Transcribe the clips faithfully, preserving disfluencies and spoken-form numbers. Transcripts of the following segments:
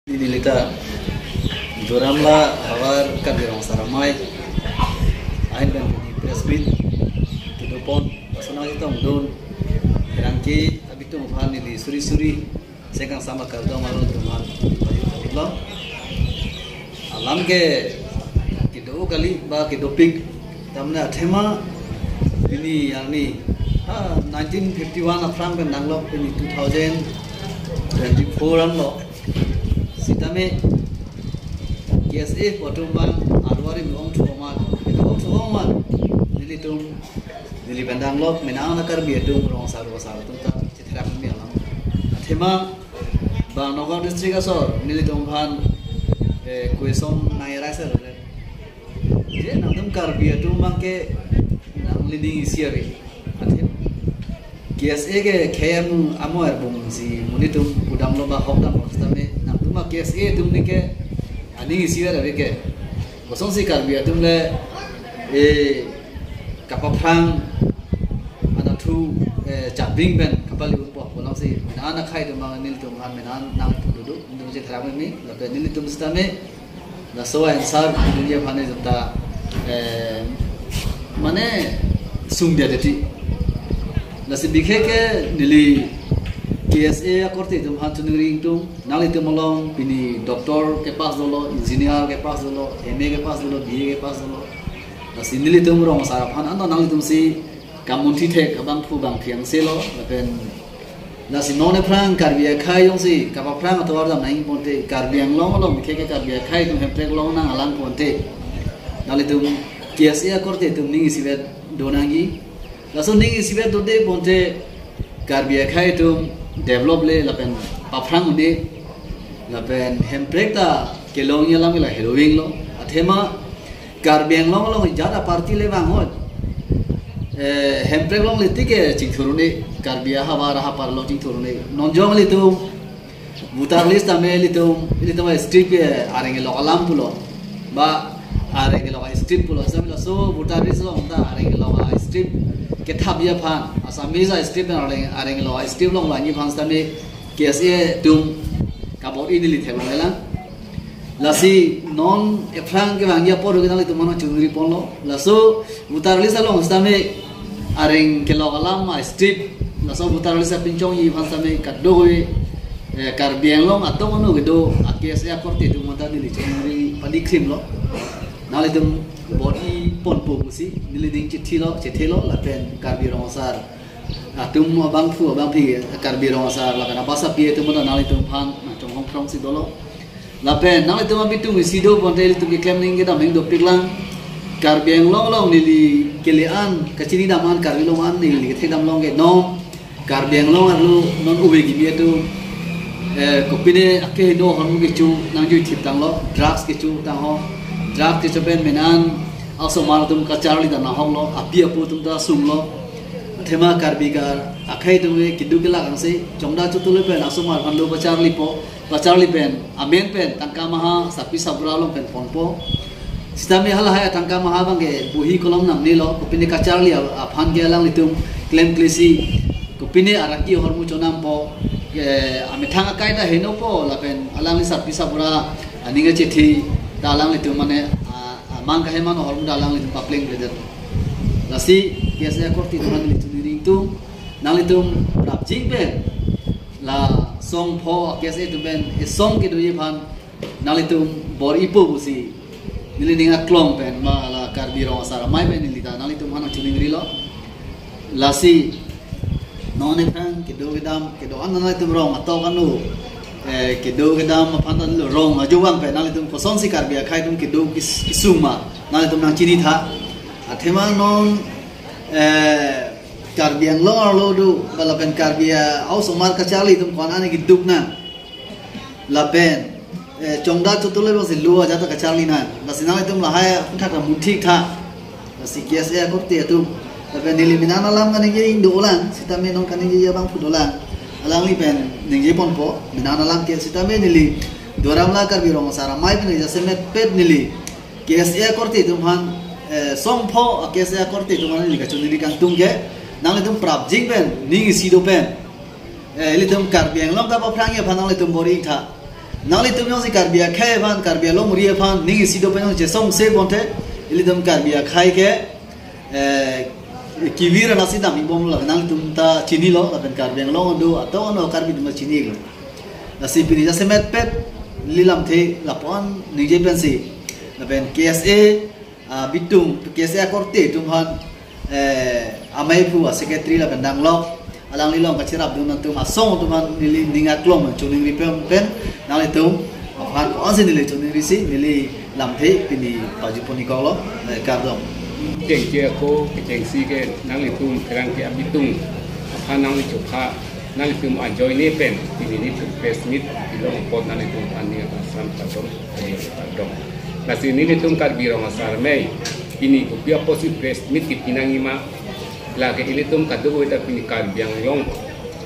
Neli ta Duar Amla havar Karbi Rong Asar Amei ahin pen pini press meet kedopon, lason nangchetongdun pherangke abitung aphan neli suri suri sengkangsam akardom arlo atum aphan pajut pajutlo. Alam ke kedo kali ba kedopik, tamne athema pini arni, ha, nineteen fifty-one aphrang pen nanglok, pini two thousand twenty-four anlo. Sitame K S A pu atum abang arwari mi ongthu omat, ongthu omat. Nelitum, neli pen danglok, mena na Karbi atum rong asar, rong asar atum ta chetherak mi alam. Athema bang Nagaon district asor nelitum aphan, eh, question nangrai sar le. Je nangtum Karbi atum abang ke nangli ning isi ave. Athe K S A ke khei amu amo erbung si monit atum pudamlo ba hokdamlo, sitame nangtum a K S A atum ni ke aning isi ave ke. Kosonsi Karbi atum le, eh, kapaphrang anatthu, eh, chapring pen kapali unpo, kolongsi mena na akhei atum abang nelitum aphan mena nangpu dudu, nelitum chetherak mi, lapen nelitum sitame laso answer dunji aphan nelitum ta, eh, mane sungdia deti. Lasi bikhe ke neli K S A akorte atum aphan choningri ingtung, nanglitum along pini doctor kepass dolo, engineer kepass dolo, M A kepass dolo, B A kepass dolo. Lasi nelitum rong asar aphan anta nanglitum si kamunthi thek abangphu bang phiangselo, lapen lasi non aphrang Karbi akhei jongsi kapaphrang atovar dam nangji ponte, Karbi Anglong along bikhe ke Karbi akhei atum Hemprek longnang alam ponte, nanglitum K S A akorte atum ning isivet do nangji. Laso ning isivet dode ponte Karbi akhei atum develop le lapen paphrang un-e, lapen Hemprek ta kelongji alam ke la heroing lo. Athema Karbi Anglong along jat a party le vang hoi. Eh, Hemprek longle tik ke chingthur un-e, Karbi ahavar ahapar along chingthur un-e. Non jong ilitum voter list tame ilitum, ilitum a strip ke areng kelok alam pulo, ba areng kelok a strip pulo. Sitame laso voter list along ta areng kelok a strip kethapji aphan, Assamese a strip pen areng, areng kelok a strip along vangji aphan sitame K S A atum kabor-i neli theklonglelang. Lasi non aphrang kevangji apor ke nanglitum aphan choningri ponlo. Laso voter list along sitame areng kelok alam a strip, laso voter list apinchongji aphan sitame kadokave, eh, Karbi Anglong atong anu kedo a K S A akorte atum anta neli choningri padi krim lo. Nanglitum bor-i ponpo pusi neli ning chethilo, chethelo, lapen Karbi rong asar atum abangphu abangphi, Karbi rong asar lapen abasapi atum anta nanglitum aphan nangchonghong phrongsi dolo. Lapen nanglitum abitung isi do ponte ilitum keklem ning kedam ning dopiklang. Karbi Anglong along neli kele an, kachini dam an, Karbi Anglong an neli kethek dam long ke non Karbi Anglong arlo non ove kimi atum, eh, kopine akehingno ahormu kecho nangjui thip tanglo, drugs kecho tangho, drugs kecho pen mena asomar atum kacharli ta nahoklo, api apo atum ta sunglo. Athema Karbi akhei atum ke keduk kelak angse, chongda chotole pen asomar aphan lo pacharlipo, pacharli pen amen pen tangka maha sarpi sabura along pen ponpo. Sitame halahai tangka maha abang ke bohi kolom nangnelo, kopine kacharli a-, aphan ke alanglitum klemklesi, kopine araki ahormu chonampo, eh, amethang akai ta henopo, lapen alangli sarpi sabura aning achethe ta alanglitum mane, a, amang kaheman ahormu ta alanglitum paplengledet. Lasi K S A akorte atum aphan neli choningri ingtung, nanglitum prapjin pen la song pho a K S A atum pen esong kedoji aphan nanglitum bor-ipo pusi neli ning aklong pen ma la Karbi rong asar amei pen neli ta nanglitum aphan choningrilo. Lasi non aphrang kedo kedam, kedo an nanglitum rong atok anu, eh, kedo kedam aphan ta lo, rong ajo vang pen nanglitum kosonsi Karbi akhei atum kedo kis-, kisung ma nanglitum nangchinitha. Athema non, eh, Karbi Anglong arlo do, ba lapen Karbi a-, aosomar kacharli atum ko-an an keduk nang. Lapen, eh, chongda chotole bangsi lo ajat ta kacharli nang. Lasi nanglitum lahai angthak ta munthitha. Lasi K S A akorte atum. Lapen neli mena alam kaningje ingdolang, sitame non kaningje abangphu dolang. Alangli pen ningje ponpo, mena alam ke sitame neli Duar Amla Karbi rong asar amei pen jasemet pet neli K S A akorte atum aphan, eh, song pho a K S A akorte atum aphan neli kachoningri kangtung ke, nanglitum prapjin pen, ning isi do pen, eh, ilitum Karbi Anglong kapaphrangji aphan nanglitum bor-itha. Nanglitum jongsi Karbi akhei aphan, Karbi alongri aphan ning isi do pen jongsi chesongse bonte, ilitum Karbi akhei ke, eh, kevir anasi dam-ibomlo, nanglitum ta chinilo, lapen Karbi Anglong do atum ano Karbi atum chinilo. Lasi pini jasemet pet, neli lamthe lapu-an ningje pensi, lapen K S A, ah, bitung, K S A akorte atum aphan, eh, amei aphu a secretary lapen danglok, alangli along kacherapdun atum asong atum aphan neli ning aklong choningri pen pen, nanglitum aphan ko-ansi neli choningrisi, neli lamthe pini pajutpon-iklo, eh, kardom. Kechengsi ako, kechengsi ke nanglitum pherangke abitung aphan nangli chokha, nanglitum ajoine pen pini nelitum press meet pilong apot nanglitum aphan ning asan kardom, eh, kardom. Lasi nelitum Karbi Rong Asar Amei, pini kopi apotsi press meet kepi nangji ma, lake ilitum kadokave ta pini Karbi Anglong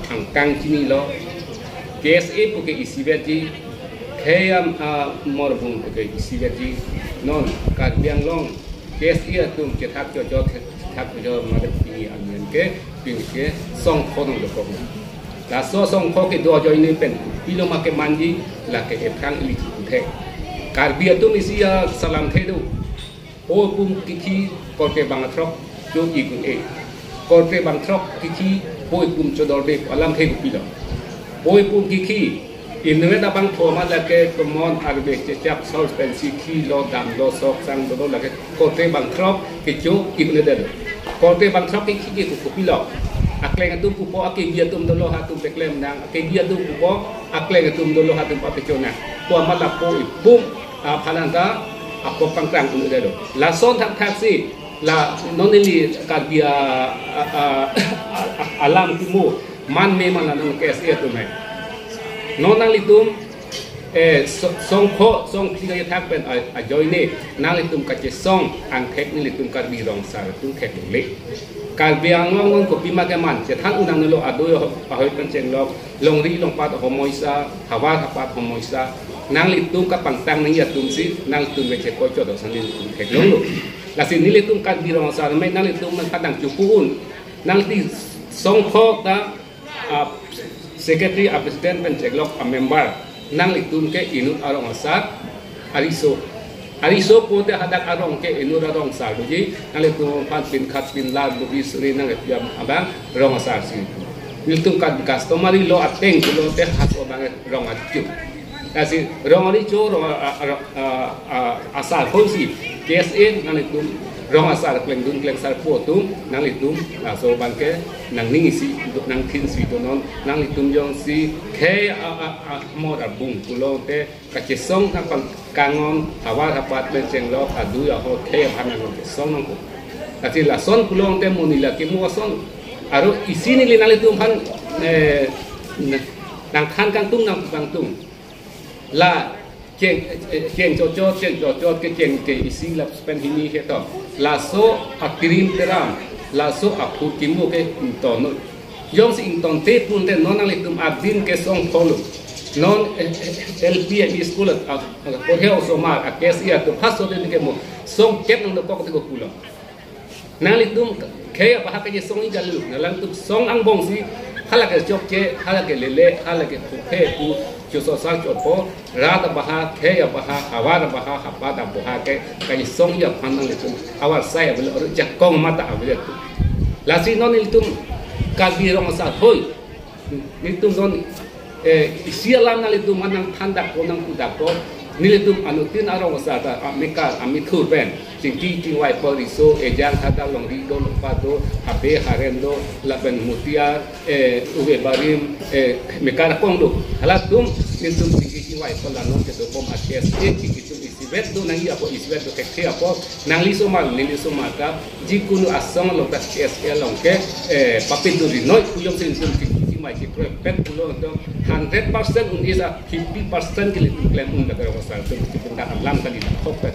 angkang chinilo, K S A puke isivetji, khei amor arbung puke isivetji, non Karbi Anglong K S A atum chethak chochot, chethak chochot mate pini amen ke, pini ke songkho nangdokok. Laso songkho kedo ajoine pen kopilo ma kemanji, lake ephrang ili chiputhe. Karbi atum isi asalam the do. Poi pum kikhi korte bang throk cho-ik un-e. Korte bang throk kikhi poi pum chodorde pu alamthe kopilo. Poi pum kikhi inutvet abangphu amat lake common arve chechap sol pensi khilo damlo sok sang dolo, lake korte bang throk kecho-ik un-edetlo. Korte bang throk kikhi ke ko- kopilo. Akleng atum pupo, akebi atum dolo, ha atum peklem nang, akebi atum pupo, akleng atum dolo, ha atum papecho nang pu amat la poi pum, ah, phalanta apok pangkrang un-edetlo. Lason thakthaksi, la non neli Karbi a, a, a, a, alam timo, man me man la non K S A atum he. Non nanglitum, eh, so-, songkho, songphli kachethak pen a, ajoine, nanglitum kachesong angthek nelitum Karbi Rong Asar atum theklongle. Karbi Anglong non kopima keman, chethan un nangnelo, adui aho-, ahoi pen chenglok, longri longpat ahomoisa, havar hapat ahomoisa, nanglitum kapangtang nangji atumsi, nanglitum ve chekoi chodok sani nelitum theklonglo. Lasi nelitum Karbi Rong Asar Amei nanglitum nangkadang chupu un, nangli songkho ta, ah, secretary, ah, president pen chenglok, ah, member, nanglitum ke inut arong asar ariso. Ariso pute hadak arong ke inut arong asar doji, nanglitum aphan pinkhat pinlar, Bugis suri nangkepiam abang rong asarsi. Nelitum kan customary law ateng pulote haso abang rong achu. Lasi rong aricho, rong a, a, a, a, a, asar hoisi K S A nanglitum rong asar klengdun klengsar pu atum nanglitum laso abang ke nangningsi do, nangthinsi donon, nanglitum jongsi khei a, a, a, amor arbung pulote kachesong nangpangkang non, havar hapat pen chenglok, adui ahoi khei aphan nangkesong nangpo. Lasi lason pulote monit la kemu ason. Aro isi neli nanglitum aphan, eh, nangthan kangtung nangpu kangtung. La cheng, eh, cheng chochot, cheng chochot, kecheng ke isi lapen hini heto. Laso akrim teram, laso aphurkimo ke ington noi. Jongsi ingtonte pute non nanglitum adin ke songkholo. Non, eh, eh, L P M E school a, a, porhe osomar, a K S A atum, ha so de ke mo songkep nangdokok te ko pulo. Nanglitum khei abahak kachesong-ik kali, nanglitum song angbongsi, hala ke chokche, hala ke lele, hala ke khuphe pu, chososar chopo, rat abahak, khei abahak, havar abahak, hapat abahak ke, kachesong-ik aphan nanglitum avarsai avelo, aru jakong mata avelo. Lasi non nelitum Karbi rong asar hoi. Nelitum non, eh, isi alam nanglitum aphan nangthan dakpo, nangpu dakpo. Nelitum anuttin arong asar ta, amekar, amethur pen chingki chingvai pu riso, ejang hadak longri do, longpat do, habe haren do, lapen mutiar, eh, uve barim, eh, mekar akong do. Halatum nelitum chingki chingvai pu la non kedobom a K S A, chingki chingki isivet do nangji apot, isivet do thekthe apot, nangli osomar, neli osomar ta, jikunu asong along ta K S A along ke, eh, papidun ri noi pu jongsi nelitum chingki chingvai chikroipet pulo to hundred percent un-e sa fifty percent ke nelitum klem un dak rong asar atum chipunda alam kali dak thok ta